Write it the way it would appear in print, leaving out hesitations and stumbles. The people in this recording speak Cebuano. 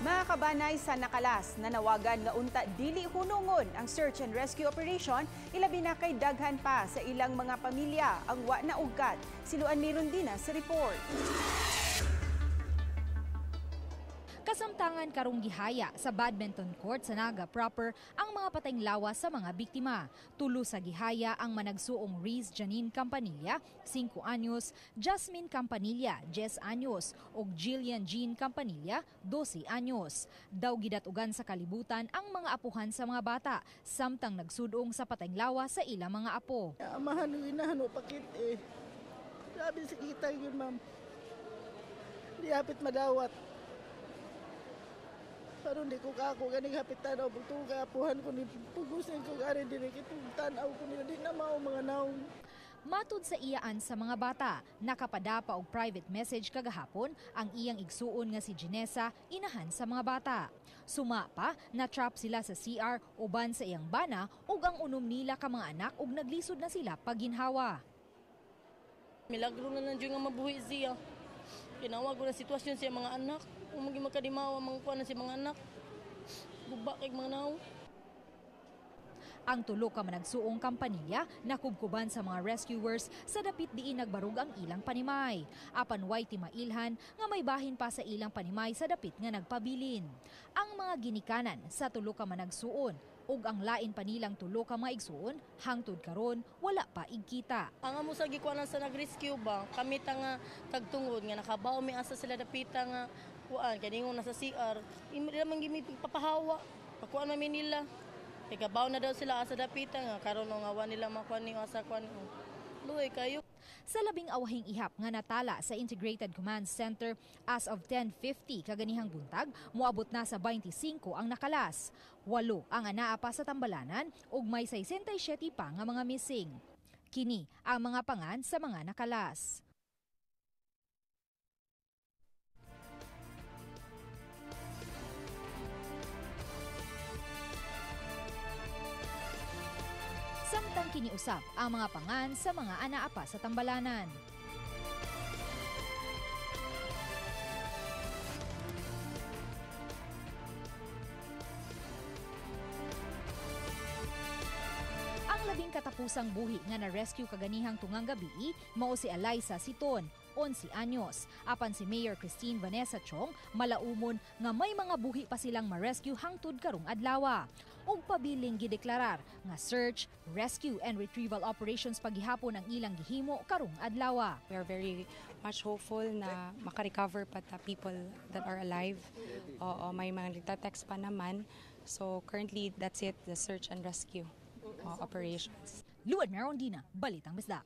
Mga kabanay sa nakalas, nanawagan nga unta dili hunungon ang search and rescue operation, ilabi na kay daghan pa sa ilang mga pamilya ang wa na ugkat. Siluan meron din na sa report. Kasamtangan karong gihaya sa badminton court sa Naga proper ang mga patayng lawas sa mga biktima. Tulo sa gihaya ang managsuong Reese Janine Campanilla, 5 anyos, Jasmine Campanilla, 10 anyos, ug Jillian Jean Campanilla, 12 anyos. Daw gidatugan sa kalibutan ang mga apuhan sa mga bata, samtang nagsudong sa patayng lawas sa ilang mga apo. Amahan ug inahan o pakit eh. Grabe sa kita yun, ma'am. Di hapit madawat. Pero hindi ko kako ganing hapit tanaw, bugtong kaapuhan ko ni pugusin ko gari dili kitong tanaw ko nila di na mao mga naong. Matud sa iyaan sa mga bata, nakapadapa og private message kagahapon ang iyang igsuon nga si Ginesa, inahan sa mga bata. Suma pa, na-trap sila sa CR uban sa iyang bana ug ang unom nila ka mga anak ug naglisod na sila paginhawa. Milagro na lang nga mabuhi siya. Kinawag ko na sitwasyon siya mga anak. Kung maging magkadimawa, mga kuha na siya mga anak. Guba kay mga naong. Ang tulo ka managsuong Campanilla nakubkuban sa mga rescuers sa dapit diin nagbarug ang ilang panimay. Apan way timailhan nga may bahin pa sa ilang panimay sa dapit nga nagpabilin. Ang mga ginikanan sa tulo ka managsuon ug ang lain pa nilang tulo ka mga igsuon hangtod karon wala pa igkita. Ang amo sa gikuanan sa nag-rescue ba, kami ta nga tagtungod nga nakabaw mi asa sila dapita nga kuan kaningon nasa CR, imo man gimi papahawa, pakuan man mi nila. Kay kabaw na daw sila asa dapita nga karon nga wa nila makuan ni asa kuan. Luoy kayo. Sa labing awahing ihap nga natala sa Integrated Command Center as of 10:50 kaganihang buntag, moabot na sa 25 ang nakalas. 8 ang anaa pa sa tambalanan ug may 67 pa nga mga missing. Kini ang mga pangan sa mga nakalas. Samtang kiniusap ang mga pangan sa mga anaa pa sa tambalanan. Ang labing katapusang buhi nga na-rescue kaganihang tungang gabi mao si Eliza Siton, 11 anyos. Apan si Mayor Christine Vanessa Chong malaumon nga may mga buhi pa silang ma-rescue hangtod karong adlawa. Ug pabiling gideklarar nga search, rescue and retrieval operations paghihapon ang ilang gihimo karong adlawa. We are very much hopeful na makarecover pa ta people that are alive. Oo, may mga nagta-text pa naman. So currently that's it, the search and rescue operations. Luan Merondina, Balitang Bisdak.